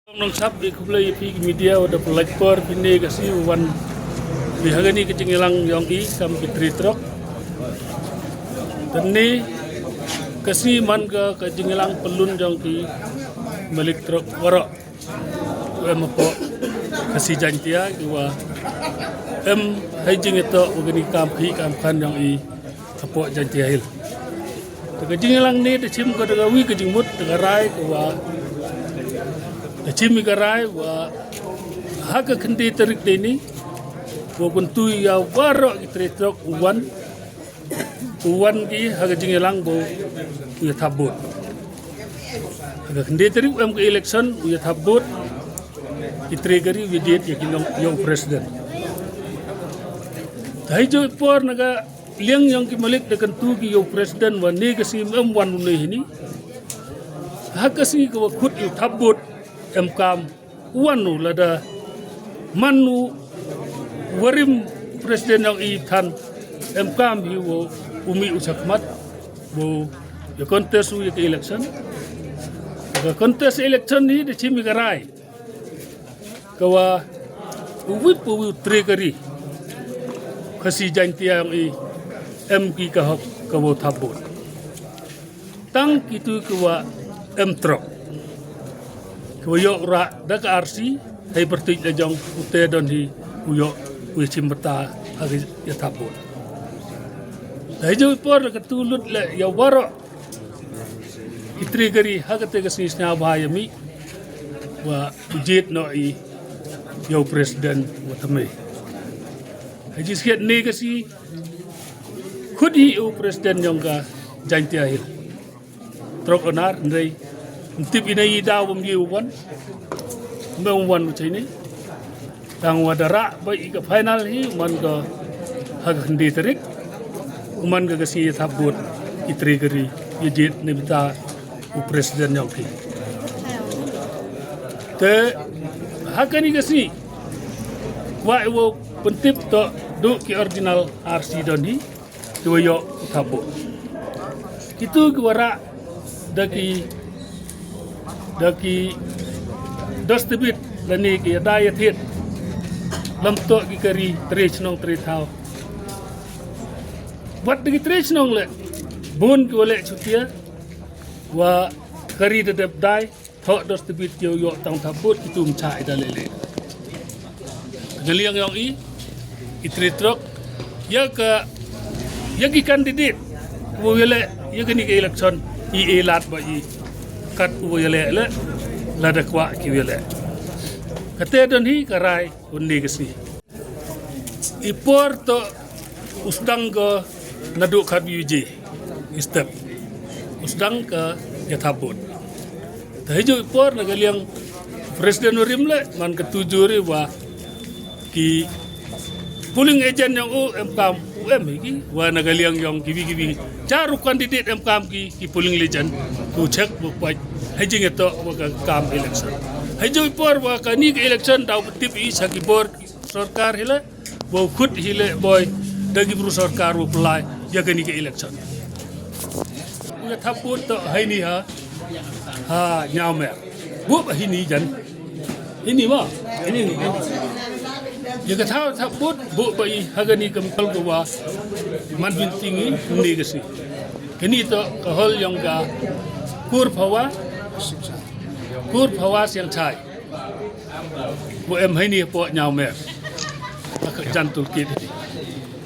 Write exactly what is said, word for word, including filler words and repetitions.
Nong sap i khublei ya phi ki media wa da pynlait por phi ne ka sngi wan ni ha kani ka jingyalang yong i kam ki tre truck. Te ni ka sngi man ka ka jingyalang pyllun yong ki malik truck waroh. Em hapoh Khasi Jaintia ki wa em hei jingitoh wa kani kam phi kam khan yong i hapoh Jaintia Hills. Te ka jingyalang ni da chim ka da ka wi ka jingmut da ka rai ka wa da chim i ka rai wa ha ka khyndai tarik de ni wa kyntu ya waroh ki tre truck u wan u wan ki ha ka jingyalang bo u ya thap vote. Ha ka khyndai tarik em ka election u ya thap vote. Ki tre kari u ya jied ya ki nong ya u president. Te hei jooh i por na ka liang yong ki malik da kyntu ki ya u president wa ne ka sngi em wan u ne hini. Ha ka sngi ka wa khut u thap vote em kam wan u lada man u warim president yong i than em kam hi wa u mih u chakhmat wa ya contest u ya ka election. Ka contest election hi da chim i ka rai ka wa u wip u wi u tre kari Khasi Jaintia yong i em ki ka hok ka wa u thap vote. Tang kitu ki wa em truck ki wa yoh rah da ka R C hei pyrtuit la jong u te don hi u yoh u ya chim bynta ha ka ya thap vote. Te hei jooh i por da ka tu lut le ya waroh ki tre kari ha ka te ka sngi sñiaw bha ya mih wa u jied noh i ya u president wa thymme. Hei jingskhiat ne ka sngi khut hi u president yong ka Jaintia Hills. Truck owner, hynrei ym tip i na i daw bym ye u wan. Me u wan u chai ni. Tang wa da rah ba i ka final hi, u man ka ha ka khyndai tarik. U man ka ka sngi ya thap vote i tre kari ya jied ne bynta u president yong phi. Te ha kani ka sngi wa i wa pyntip to du ki original R C don hi. Ki wa yoh u thap vote. Kitu ki wa rah da ki da ki dos tebit lane ki ya dai ya thied. Lam toh ki kari tre chnong tre thaw. Wat da ki tre chnong le bun ki wa le chutia wa kari da dep dai. Thoh dos tebit yow yoh tang thap vote ki tum cha i da lele. Ka liang yong i, i tre truck, ya ka, ya ki candidate, u yale, ya kani ka election, i e lad ba i, kat u yale le, lada kwah ki yale. Kate don hi ka rai, u ni ka sngi. I por toh u sdang ko naduh khatwi baje i step. U sdang ka ya thap vote. Te hijooh i por na ka liang president u rim le man ka tu juri wa ki polling agent yong u em kam u em hi ki wa na ka liang yong kiwi kiwi. Char u candidate em kam ki, ki polling agent ku check bu pait. Hei jingtoh wa ka kam election. Hijooh i por wa kani ka election daw pyntip i cha ki bor sorkar hi le, wow khut hi le boi, da ki bru sorkar wow pynlai ya kani ka election. Ya thap vote toh heini ha, ha Ñiawmer. Buh ba heini jan. Heini wa? Heini, heini. Ya ka thaw thap vote, buh ba i ha kani ka mkol ka wa man bin tingi ni ka si. Kani toh ka hol yong ka Kur Phawa, Kur Phawa Siang Chai. Wa em heini hapoh Ñiawmer. Ka jan toolkit.